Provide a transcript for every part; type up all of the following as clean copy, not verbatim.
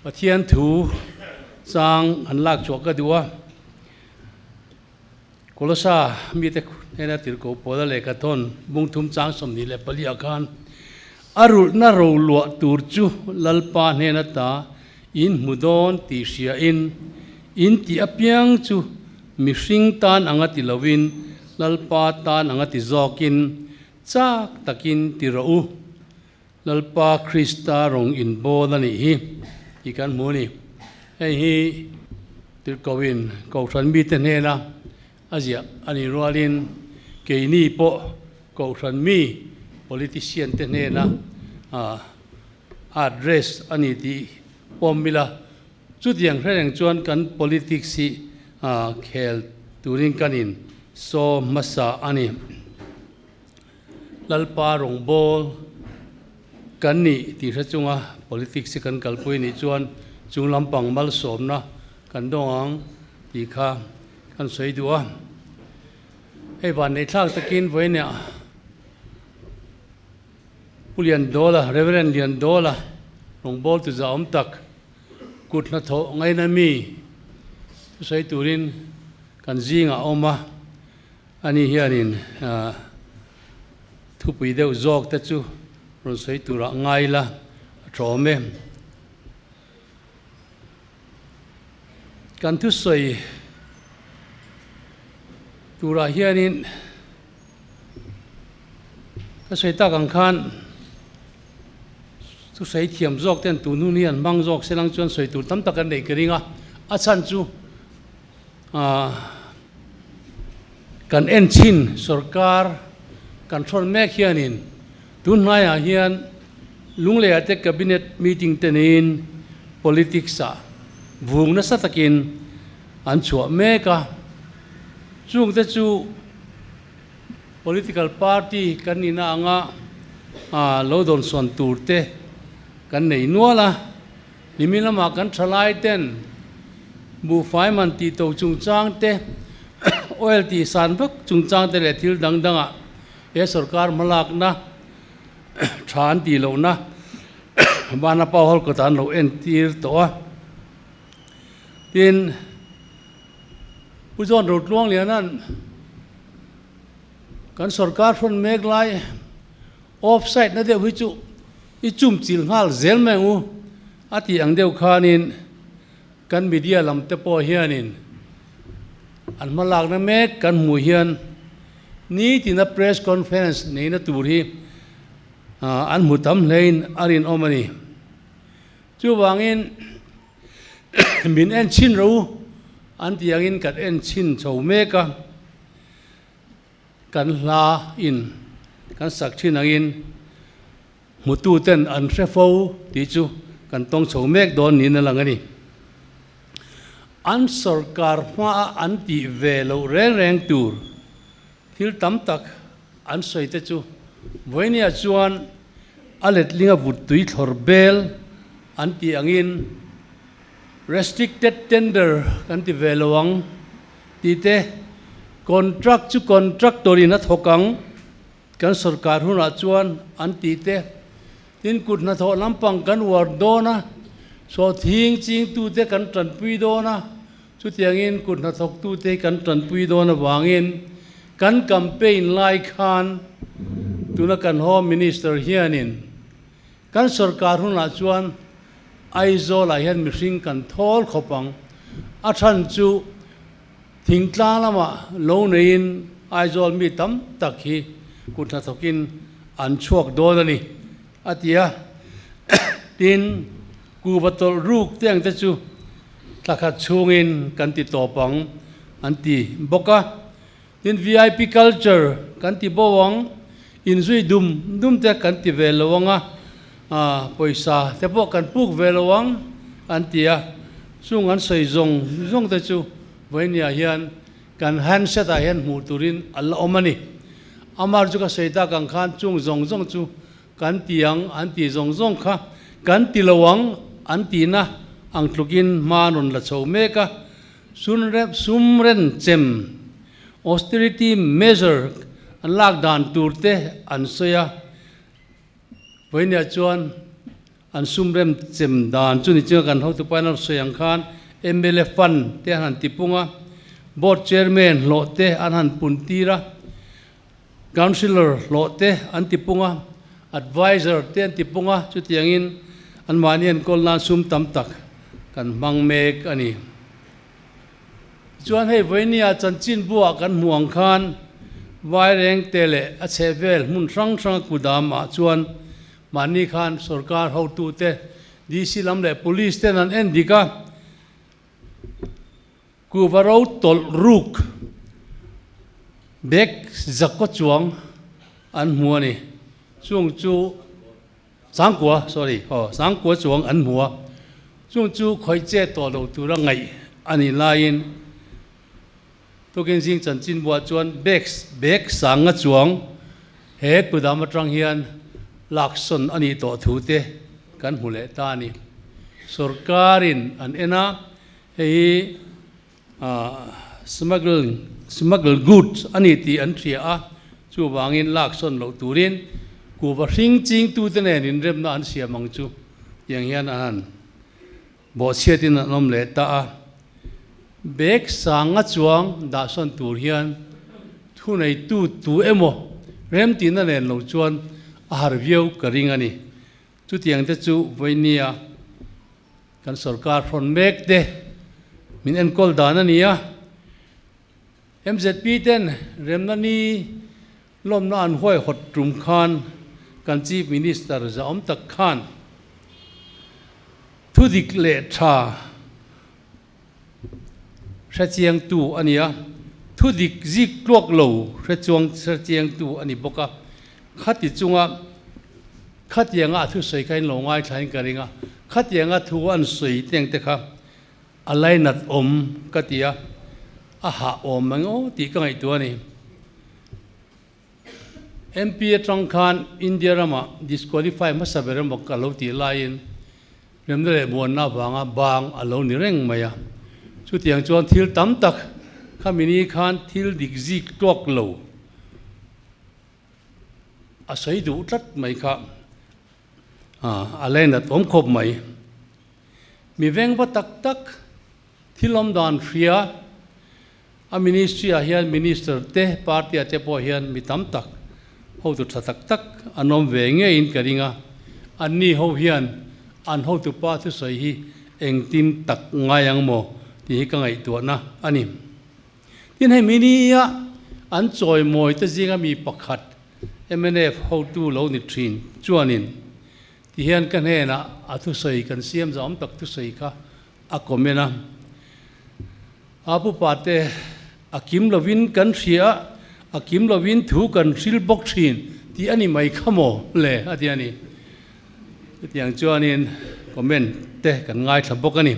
Pathian thu chang an lak chhuah ka duh a. Kolosa mite hnena tirhkoh Paula lehkha thawn bung thum chang 24 ah khan a rulhna roluah tur chu Lalpa hnen ata in hmu dawn tih hria in, in tih apiang chu mihring tan anga ti lovin Lalpa tan anga ti zawkin chak takin ti rawh u. Lalpa Krista rawng inbawl a nih hi tih kan hmu a ni. Hei hi Tirhkohin Kohhran mite hnena a ziah a nih rualin keini pawh Kohhran mi politician te hnena a address a ni tih pawm ila chutiang hre reng chuan kan politics hi khel turin kan in sawm hmasa a ni. Lalpa rawngbâwl kan nih tih hre chunga politics hi kan kalpui nih chuan chung lampang malsawmna kan dawng ang tih kha kan sawi duh a. Hei van neih thlak takin vawiinah Pu Liandawla, Rev. Liandawla rawngbâwl tu zahawm tak kut hnathawh ngaina mi thusawi turin kan zingah a awm a. Ani hianin thupui deuh zawk te chu rawn sawi turah ngai la a tawm e. Kan thusawi turah hianin ka sawi tak ang khan thusawi thiam zawk ten tun hun hi an hmang zawk se lang chuan sawi tur tam tak an neih ka ring a, a chhan chu Kan en chin sorkar kan hrawn mek hianin tun hnaiah hian Lungleiah te cabinet meeting te neiin politics ah vung nasa takin an chhuah mek a, chungte chu political party kan nihna anga lo dawnsawn tur te kan nei nual a. Nimin lamah kan thalai ten buhfai man tih to chungchang te, oil tih san vak chungchang te leh thil dang dangah he sorkar hmalakna tha an tih lohna vana power kawtah an lo entir tawh a. Tin, Pu John Rotluangliana'n kan sorkar hrawn mek lai, Offside na deuh hi chu i chum chil nghal zel mai ang u a tih ang deuh khanin kan media lam te pawh hianin an hma lakna mek kan hmuh hian nitina press conference neihna tur hi an hmu tam hlein a rinawm a ni. Chuvangin min en chhin ro an tih angin kan en chhin chho mek a. Kan hla in kan sak thin angin hmutu ten an hre fo tih chu kan tawng chho mek dawn niin a lang a ni. An sorkar hmaa an tih ve loh reng reng tur thil tam tak an sawi te chu vawinia chuan a letlinga vuttui thlawr bel an tih angin restricted tender kan ti ve lo ang. Tih te, Contract chu contractor in a thawk ang, kan sorkar hunah chuan an tih te, tin kut hnathawh lampang kan uar dawn a, sawhthing chingtute kan tanpui dawn a, chutiangin kut hnathawktute kan tanpui dawn avangin kan campaign lai khan tuna kan Home Minister hianin kan sorkar hunah chuan Aizawlah hian mihring kan thawl khawp ang. A chhan chu thingtlang lamah lo neiin Aizawl mi tam tak hi kut hnathawkin an chhuak dawn a ni, a ti a. Tin, kuhva tawlh ruk te ang te chu thla khat chhungin kan ti tawp ang an ti bawk a. Tin, vip culture kan ti bo ang, inzui dum dum te kan ti ve lo ang a, pawisa te pawh kan puk ve lo ang an ti a, chung an sawi zawng zawng te chu vawinia hian kan handset ah hian hmuh turin a la awm a ni. Amar chu ka sawi tak ang khan chung zawng zawng chu kan ti ang an ti zawng zawng kha kan ti lo ang an tihna ang tlukin hma an rawn la chho mek a. Sum ren chem, austerity measure, an lak dan tur te an sawi a, vawinia chuan An sum rem chem dan chu ni chinga kan hotupa in a rawn sawi ang khan mla fund te an han tipung a, board chairman hlawh te an han pun tir a, councillor hlawh te an tipung a, adviser te an tipung a, chutiangin anmahni enkawl nan sum tam tak kan hmang mek a ni. Tichuan hei vawinia chanchinbuah kan hmuh ang khan Vairengte leh a chhehvel hmun hrang hranga kudam ah chuan Mahni khan sorkar hotute, DC lam leh Police ten an en dik a, kuhva ro tawlh ruk bag zakkaw chuang an hmu a ni. Chung chu sangkua, sorry, aw sangkua chuang an hmu a, chung chu khawih che tawh lo tura ngaih a nih laiin Tukin zing chanchinbuah chuan bag bag sanga chuang he kudam atang hian laksawn a nih tawh thu te kan hmu leh ta a ni. Sorkarin an en a, hei hi smuggling smuggle goods a ni tih an hria a, chuvangin laksawn loh turin kuhva hring chingtute nen inremna an siam ang chu tiang hian a han Bawhchhiatin an awm leh ta a, bag sanga chuang dahsawn tur hian thuneitu tu emaw remtihna nen lo chuan a har viau ka ring a ni. Chutiang te chu vawinia kan sorkar hrawn mek te min enkawl dan a ni a, MZP ten remna ni lawmna an huaihawt tum khan kan Chief Minister zahawm tak khan thudik leh tha hrechiangtu a ni a, thudik zik tluak lo hrechuang hrechiangtu a ni bawk a, khati chunga khatianga a thusawi kha in lo ngaithlain ka ring a, khatianga thu an sawi teng te kha A lainat awm ka ti a, a hah awm ang aw tih ka ngaihtuah a ni. MP atang khan India ramah disqualify hmasa ber emaw ka lo tih laiin remna leh muanna avanga bang a lo ni reng mai a. Chutiang chuan thil tam tak khami ni khan thil dik zik tawk lo a sawi duh tlat mai kha a lainat awm khawp mai. Mi vengva tak tak thil awm dan hria a ministry ah hian minister te party ah te pawh hian mi tam tak hotu tha tak tak an awm ve ngeiin ka ring a, anni ho hian an hotu pa thusawi hi engtin tak ngai ang maw tih hi ka ngaihtuahna a ni. Tin hei mini-a an chawimawi te zinga mi pakhat mnf hotu lo ni thin chuanin Ti hian ka hnenah a thusawi kan siam zawm tak thusawi kha a comment a. A pupa te a kim lovin kan hria a, a kim lovin thu kan hril bawk thin tih a ni mai kha maw le a ti a ni. Chutiang chuanin comment te kan ngaithla bawk a ni.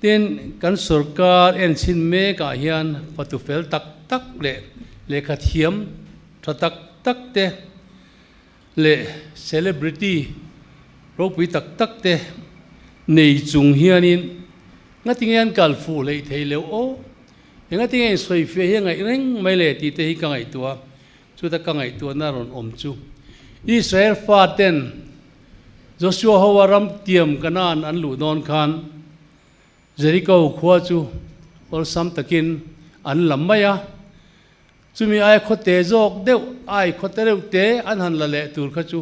Tin, kan sorkar enchhin mekah hian fatu fel tak tak leh lehkha thiam tha tak tak te, leh celebrity ropui tak tak te nei chung hianin ngatinge an kal fuh hleih thei leuh aw, engatinge in sawi fiah hi a ngaih reng mai le tih te hi ka ngaihtuah a, chuta ka ngaihtuahna rawn awm chu Israel fa ten Joshua ho a ram tiam Canaan an luh dawn khan Jericho khua chu awlsam takin an la mai a. Chumi ai khawte zawk deuh, ai khawte reuh te an han la leh tur kha chu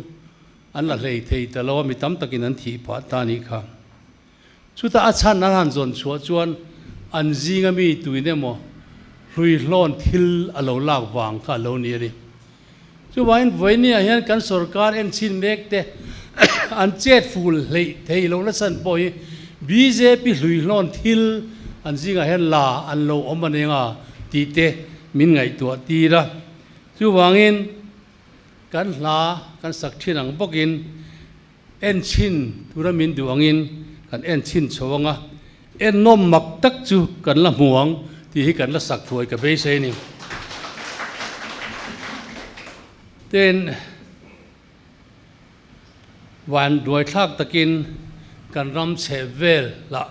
an la hlei thei ta lo a, mi tam takin an thih phah ta nih kha. Chutah a chhan an han zawn chhuah chuan an zinga mi tuin emaw hluihlawn thil a lo lak vang kha a lo ni a ni. Chuvangin vawinia hian kan sorkar enchhin mek te an chet ful hleih thei lo nasa an pawh hi bjp hluihlawn thil an zingah hian la an lo awm a nia nga tih te min ngaihtuah tir a. Chuvangin kan hla kan sak thin ang bawkin enchhin tura min duh angin kan enchhin chho ang a, ennawm mak tak chu kan la hmu ang tih hi kan la sak thuai ka beisei a ni. Tin, van duaithlak takin kan ram chheh vel lah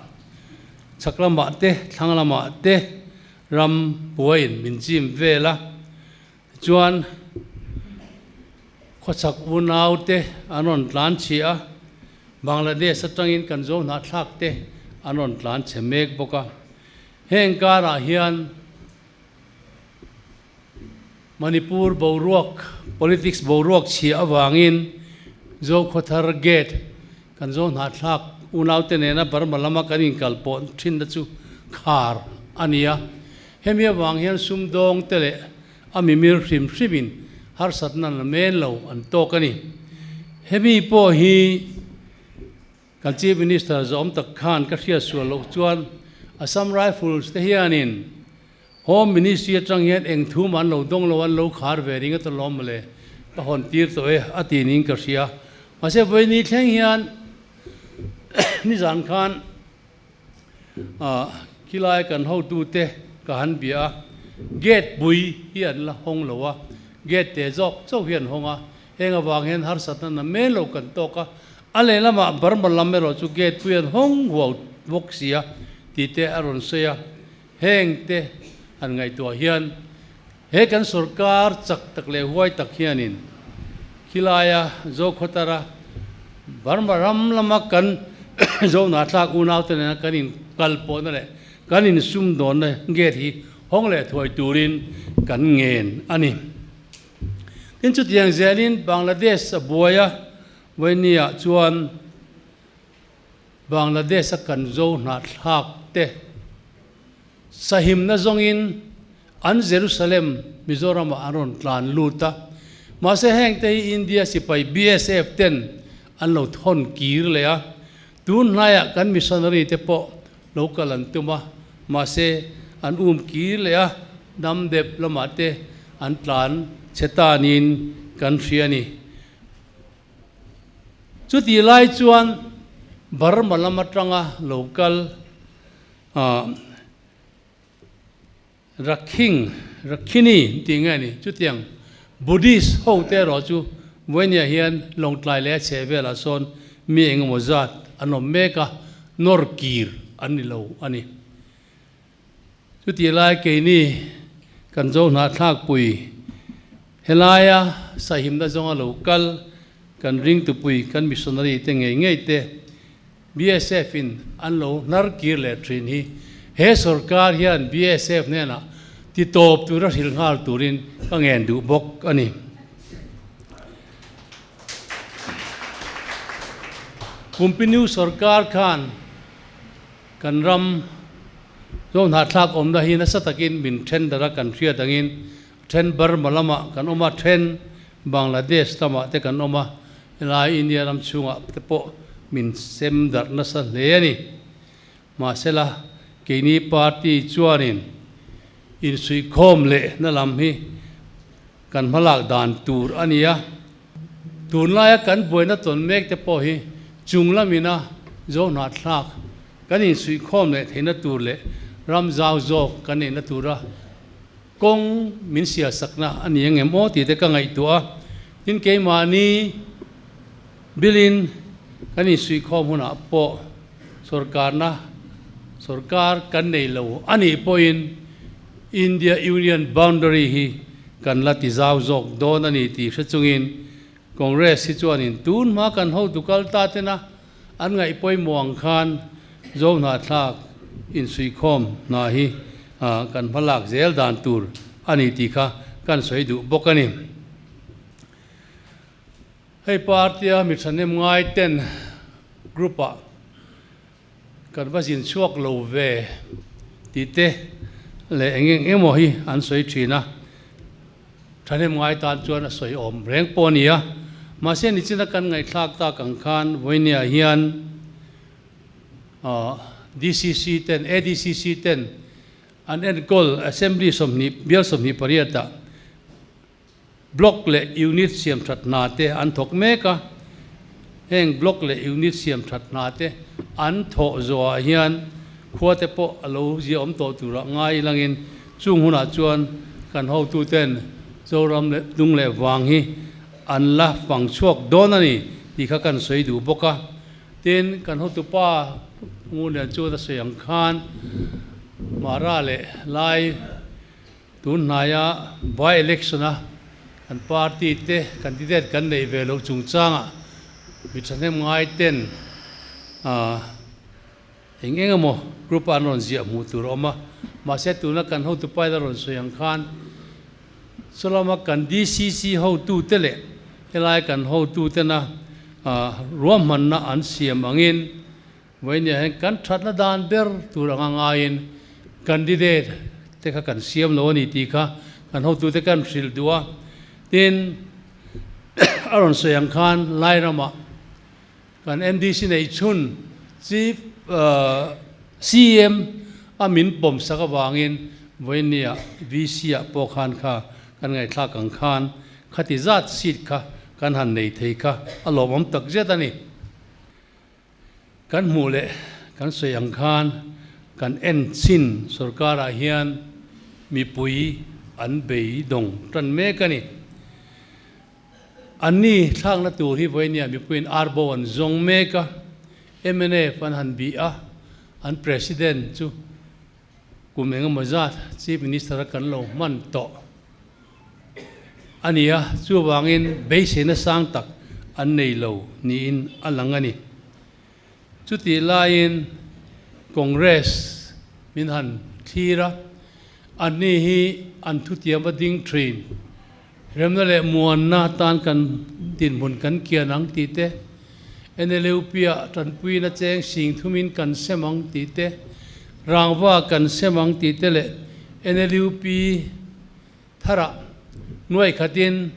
chhak lamah te thlang lamah te ram buaiin min chim vel a, Tichuan, khawchhak unaute an rawn tlan chhiah a. Bangladesh atangin kan zo hnahthlak te an rawn tlan chhe mek bawk a. Heng karah hian Manipur boruak, politics boruak chhia avangin Zokhawthar Gate kan zo hnahthlak unaute nena Burma lama kan inkal pawh thinna chu khar a ni a. Hemi avang hian sumdawng te leh a mimir hrim hrimin harsatna la men lo an tawk a ni. Hemi pawh hi kan Chief Minister zawm tak khan ka hriat sual loh chuan Assam Rifles te hianin Home Ministry atang hian eng thum an lo dawng lo an lo khar ve ring a ta lawm mawle ka hawn tir tawh e a ti niin ka hria. Mahse vawiini thleng hian nizan khan Khilai kan hotute ka han bia a, gate pui hi an la hawng lo a, gate te zawk chauh hi an hawng a, heng avang hian harsatna na men lo kan tawk a, a lehlamah Burma lam erawh chu gate pui an hawng huau bawk si a tih te a rawn sawi a, heng te han ngaihtuah hian he kan sorkar chak tak leh huai tak hianin khilaia Zokhawtara Burma ram lama kan Zohnahthlak unaute nena kan inkal pawhna leh kan insumdawnna gate hi hawng leh thuai turin kan ngen a ni. Tin, chutiang zelin Bangladesh a buai a, Vawini-ah chuan Bangladesh-a kan Zohnahthlak te Sahimna zawngin an Jerusalem, Mizoramah an rawn tlan lut a. Mahse hengte hi India sipai BSF ten an lo thawn kir leh a. Tun hnaiah kan missionary te pawh lo kal an tum a, mahse an um kir leh a, dam dep lamah te an tlan chhe tanin kan hria a ni. Chutih lai chuan Burma lam atanga lo kal Rakhing, Rakhini tih nge a ni? Chutiang Buddhist ho te erawh chu Vawinia hian Lawngtlai leh a chheh velah sawn mi engemaw zat an awm mek a, nawr kir an ni lo a ni. Chutih lai keini kan zo hnahthlakpui helaia sahimna zawnga lo kal kan ringtupui kan missionary te ngei ngei te BSF in an lo hnar kir leh thin hi he sorkar hian BSF hnenah ti tawp tura hrilh nghal turin ka ngen duh bawk a ni. Kumpinu sorkar khan kan ram zo hnahthlak awmna hi nasa takin min then darh a kan hriat angin then Burma lamah kan awm a, then Bangladesh lamah te kan awm a, Helai India ram chhungah te pawh min sem darh nasa hle a ni. Mahsela, keini party chuanin insuihkhawm lehna lam hi kan hmalak dan tur a ni a. Tunlaia kan buaina tawn mek te pawh hi chung lamina zo hnahthlak kan insuihkhawm leh theihna tur leh ram zau zawk kan neihna tura Kawng min sialsakna a ni angem aw tih te ka ngaihtuah a, tin keimahni bilin kan insuihkhawm hunah pawh sorkarna sorkar kan nei lo a nih pawhin India Union boundary hi kan la ti zau zawk dawn a ni tih hre chungin Congress hi chuanin tun hma kan hotu kal ta tena An ngaih pawimawh ang khan Zo hnahthlak insuihkhawm hna hi kan hma lak zel dan tur a ni tih kha kan sawi duh bawk a ni. Hei party-a mi thahnem ngai ten group-ah kan va zin chhuak lo ve tih te leh eng eng emaw hi an sawi thin a. Thahnem ngai tan chuan a sawi awm reng pawh a ni a, mahse nichina kan ngaihthlak tak ang khan vawinia hian DCC ten, ADCC ten an enkawl Assembly 20, bial 28 ah Block leh Unit siam that hna te an thawk mek a, heng Block leh Unit siam that hna te an thawh zawhah hian khua te pawh a lo ziahawm tawh turah ngai ilangin Chung hunah chuan kan hotuten Zoram leh hnung leh vang hi an la fang chhuak dawn a ni tih kha kan sawi duh bawk a. Tin, kan hotupa Ngunlian chuan a sawi ang khan Mara leh Lai tun hnaia by election a kan party te candidate kan neih ve loh chungchangah mi thahnem ngai ten. Eng eng emaw group ah an rawn ziah hmuh tur a awm a, mahse tuna kan hotu pail a rawn sawi ang khan chulama kan DCC hotute leh helai kan hotutena ruahmanna an siam angin vawinia hian kan thatna dan ber tur anga ngaiin candidate te kha kan siam lo a ni tih kha kan hotute kan hrilh duh a. Tin, a rawn sawi ang khan Lairamah Kan MDC neih chhun Chief CM a min pawm sak avangin vawinia VC ah pawh khan kha kan ngaihthlak ang khan khati zat seat kha kan han nei thei kha a lawmawm tak zet a ni. Kan hmuh leh kan sawi ang khan kan en chin sorkar ah hian mipui an beidawng tan mek a ni. Anni thlakna tur hi vawinia mipuiin arbo an zawng mek a, mnf an han bih a, an President chu kum engemaw zat Chief Minister a kan lo hman tawh a ni a, chuvangin beiseina sang tak an nei lo niin a lang a ni. Chutih laiin Congress min han thlir a, anni hi an thutiam a ding thin. Remna leh muanna atan kan dinhmun kan kian ang tih te, NLUP-ah tanpuina cheng sing thumin kan sem ang tih te, rangva kan sem ang tih te leh NLUP tharah nuai khatin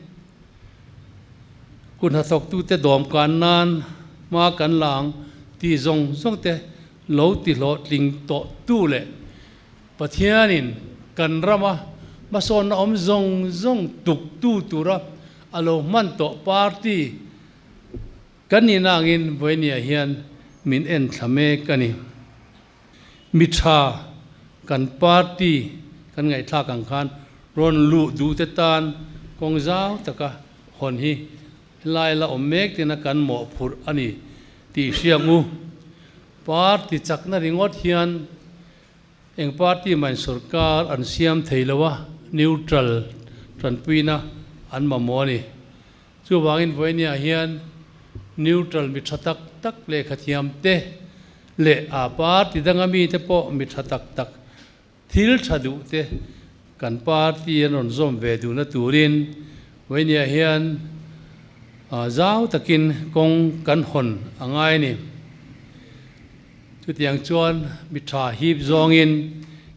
kut hnathawktute dawmkan nan hma kan la ang tih zawng zawng te lo ti hlawhtling tawh tu leh Pathianin kan rama hmasawnna awm zawng zawng tuktu tura a lo hman tawh party kan nihna angin vawinia hian min en thla mek a ni. Mi tha kan party kan ngaihthlak ang khan rawn luh duhte tan kawng zau taka hawn hi helai la awm mek tina kan mawhphurh a ni tih hriang u. Party chakna ringawt hian eng party mahin sorkar an siam thei lo a, neutral tanpuina an mamawh a ni. Chuvangin vawinia hian neutral mi tha tak tak lehkhathiam te leh a party danga mite pawh mi tha tak tak thil tha duh te kan party an rawn zawm ve duhna turin vawinia hian zau takin kawng kan hawn a ngai a ni. Chutiang chuan mi tha hip zawngin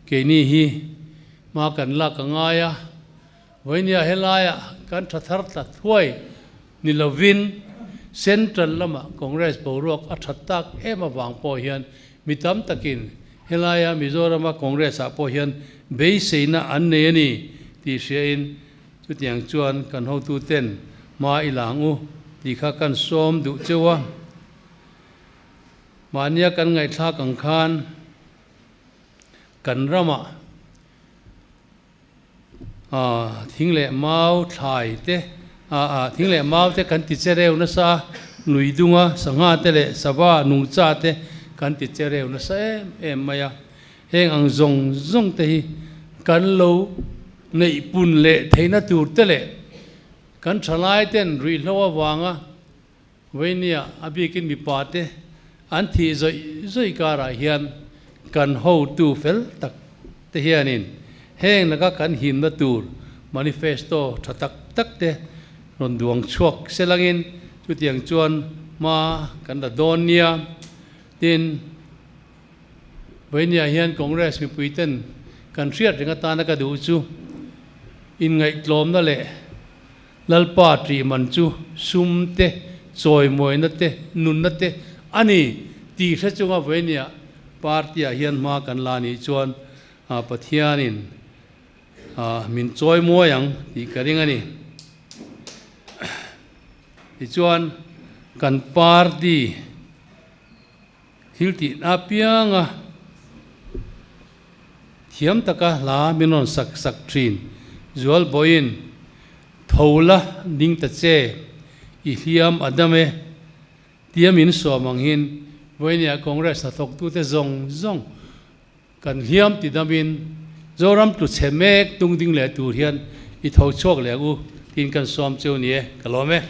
keini hi hma kan lak a ngai a, vawinia helaiah kan tha thar tla thuai ni lovin Central lamah Congress boruak a that tak em avang pawh hian mi tam takin helaia Mizorama Congress ah pawh hian beiseina an nei a ni tih hriain chutiang chuan kan hotuten hma i lang u tih kha kan sawm duh cheu a. Mahnia kan ngaihthlak ang khan kan ramah Thing leh mau thlai te thing leh mau te kan ti che reu nasa a, lui dunga sangha te leh sava nungcha te kan ti che reu nasa em em mai a. Heng ang zawng zawng te hi kan lo neih pun leh theihna tur te leh kan thalai ten ruihhlo avanga Vainia a bikin mipa te an thih zawih zawih karah hian kan hotu fel tak te hianin heng laka kan himna tur manifesto tha tak tak te rawn duang chhuak selangin chutiang chuan hma kan la dawn nia. Tin, Vainia hian Congress mipui ten kan hriat reng atana ka duh chu inngaihtlawmna leh Lalpa ṭih man chu sum te, chawimawina te, nunna te a ni tih hre chunga vawinia party-ah hian hma kan la nih chuan Pathianin min chawimawi ang tih ka ring a ni. Tichuan kan party thil tihna apianga thiam taka hla min rawn sak sak thin. Zualbawiin, Tho la ding ta che, i hliam a dam e, tia min sawm ang hin vawinia Congress hnathawktute zawng zawng kan hliam ti damin Zoram tlu chhe mek tung ding leh tur hian i tho chhuak leh ang u tiin kan sawm cheu ni e, ka lawm e.